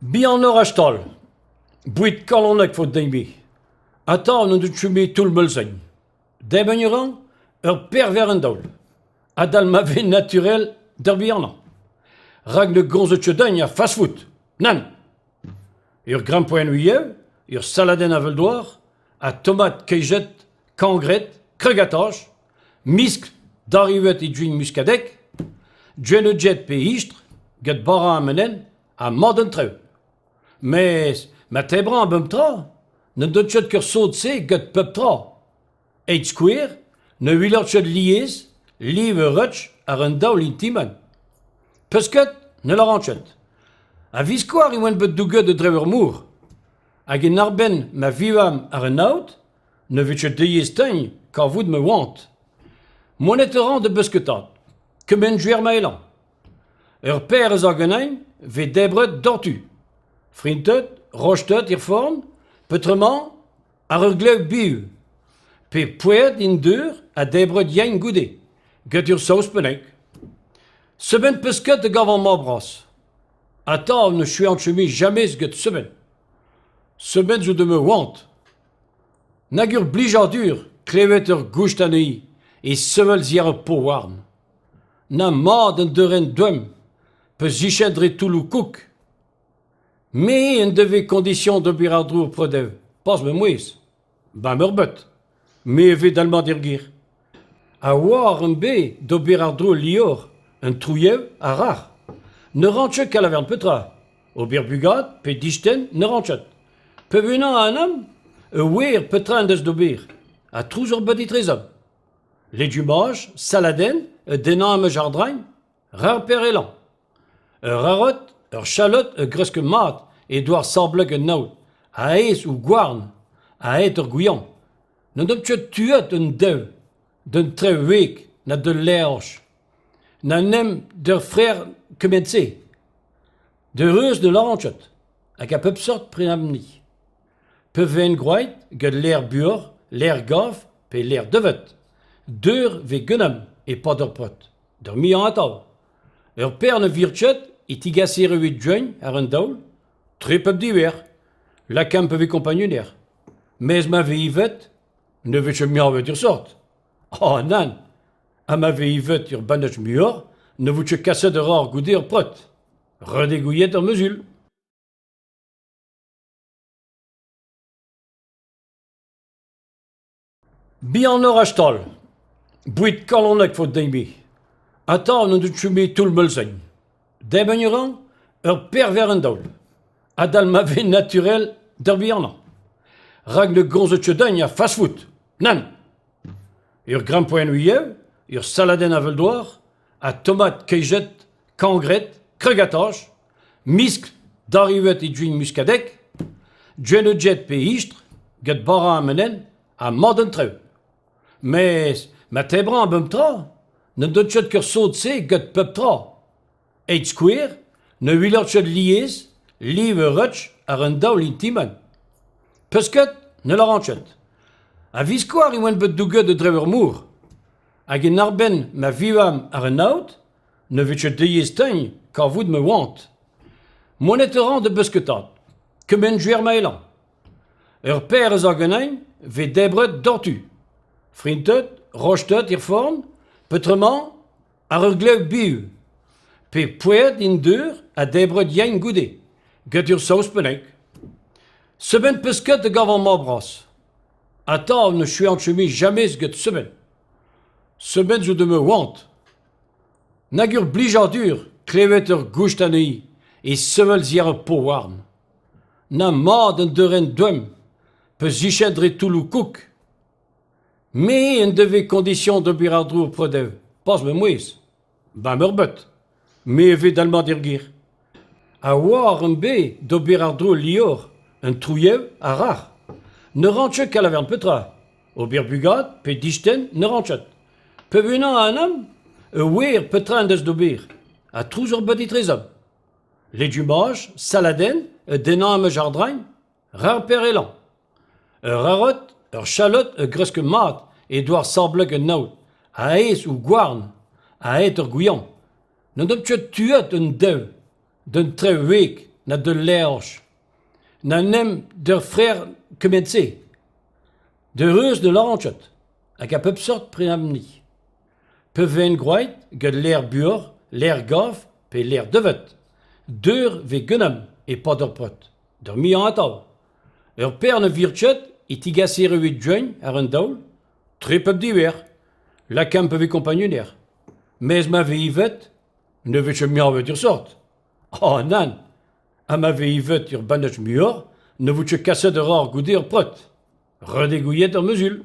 Bihanoc'h a stal, boued kalonek 'faot din-me. Atav n'en deus ket bet toull meulzin. Debriñ a ran ur perver an daol, adal ma vez naturel d'ur bihanañ. Rak ne gomzet ket din a fast-food, nann ! Ur grampouezhenn yev, ur saladenn avel-douar ha tomat kejet, kañgred, kreugataj, miskl darevet e gwin muskadek, gwenn-jet pe istr gant bara amanenn ha mat an traoù. Mes ma tebrañ a bep tra, ne deu ket ur sod-se gant pep tra. Eil skouer, ne weler ket lies liv ur rutsch àr un daol intiman. Pesked ne lâran ket. A-viskoazh e oan bet douget a-dreñv ur mor. Hag en arbenn ma vevamp àr an aod, ne vez ket diaes-teñv kavout ma oant. Monet a ran da besketaat, kement gwir ma ellan. Ur paer eus ar genain 'vez debret doc'htu. Frintet, rostet er forn, peotramant àr ur glev biv. Pe poazhet en dour ha debret yen goude, get ur saoz bennak. Seubenn pesked a gavan mat-bras. Atav ne chouan ket mui james get seubenn. Seubenn zo da ma oant. Nag ur blijadur klevet ur goust anezhi e sevel 'ziàr ur povarn. Na mat an deurenn domm pa ziched dre toulloù-koug. Me en devez koñdision d'ober àr-dro ur predev, pas ma mouezh, ba meurbet. Me a vez dalc'hmat er gêr. Ha oar on bet d'ober àr-dro ul liorzh, un trouilhev ha rac'h. Ne ran ket kalavern petra, ober bugad pe distenn ne ran ket. Pep unan a anam e oar petra en deus d'ober, ha trouz ur bet etrezomp. Legumaj, saladenn, dennañ am eus àr-dreñv, rar perellañ. Ur rarod, ur chalot a gresk mat e douar sablek un aod, aes ou gouarn, aet ur gouiañv. N'en deus ket tuet un dev d'un trev-weg na d'ul lêraj, na nem d'ur frer kement-se. Deurus ne lâran ket, hag a bep seurt prenañ-ni. Pe vent gwraet get lêr buoc'h, lêr gav pe lêr devet. Deur 'vez ganeomp e-pad ur pod, d'ur muiañ atav. Ur pern a vir ket e tigaser evit gwin àr an daol, tre pep diver. Lakaomp e vez kompagnunezh. Mes ma vez evet, ne vez ket muioc'h ur sort. Oh nann! Ha ma vez evet ur bannach muioc'h, ne vo ket kaset ur roc'h goude ur pod. Ret eo gouiet ar muzul. Bihanoc'h a stal, boued kalonek 'faot din-me. Atav n'en deus ket bet toull meulzin. Debriñ a ran ur perver an daol, adal ma vez naturel d'ur bihanañ. Rak ne gomzet ket din a fast-food, nann ! Ur grampouezhenn yev, ur saladenn avel-douar, ha tomat kejet, kañgred, kreugataj, miskl darevet e gwin muskadek, gwenn-jet pe istr get bara amanenn ha mat an traoù. Mes ma tebrañ a bep tra, ne deu ket ur sod-se get pep tra. Eil skouer, ne weler ket lies liv ur rutsch àr un daol intiman. Pesked ne lâran ket. A-viskoazh e oan bet douget a-dreñv ur mor. Hag en arbenn ma vevamp àr an aod, Ne vez ket diaes-teñv kavout ma oant. Monet a ran da besketaat, kement gwir ma ellan. Ur paer eus ar genain 'vez debret doc'htu. Frintet, rostet er forn, peotramant àr ur glev biv. Pe poazhet en dour ha debret yen goude, get ur saoz bennak. Seubenn pesked a gavan mat-bras. Atav ne chouan ket mui james get seubenn. Seubenn zo da ma oant. Nag ur blijadur klevet ur goust anezhi e sevel 'ziàr ur povarn. Na mat an deurenn domm pa ziched dre toulloù-koug. Me en devez koñdision d'ober àr-dro ur predev, pas ma mouezh, ba meurbet. Me a vez dalc'hmat er gêr. Ha oar on bet d'ober àr-dro ul liorzh, un trouilhev ha rac'h. Ne ran ket kalavern petra. Ober bugad pe distenn ne ran ket. Pep unan a anam e oar petra en deus d'ober ha trouz ur bet etrezomp. Legumaj, saladenn, dennañ am eus àr-dreñv, rar perellañ. Ur rarod, ur chalot a gresk mat e douar sablek un aod, aes ou gouarn, aet ur gouiañv. N'en deus ket tuet un dev d'un trev-weg. na d'ul levr na nemet d'ur frer kement-se. D'ur reuz ne lâran ket hag a bep seurt prenañ. Pe vent gwraet gant lêr buoc'h, lêr gavr pe lêr devet. Deur 'vez ganeomp e-pad ur pod, d'ur muiañ atav. Ur paer ne vir ket e tigaser evit gwin àr un daol, tre pep diwezh. Lakaomp e vez kompagnunezh. Mes ma vez evet, ne vez ket muioc'h evit ur sort. Oh nann ! Ha ma vez evet ur bannach muioc'h, ne vo ket kaset ur goude ur pod. Ret eo gouiet ar muzul.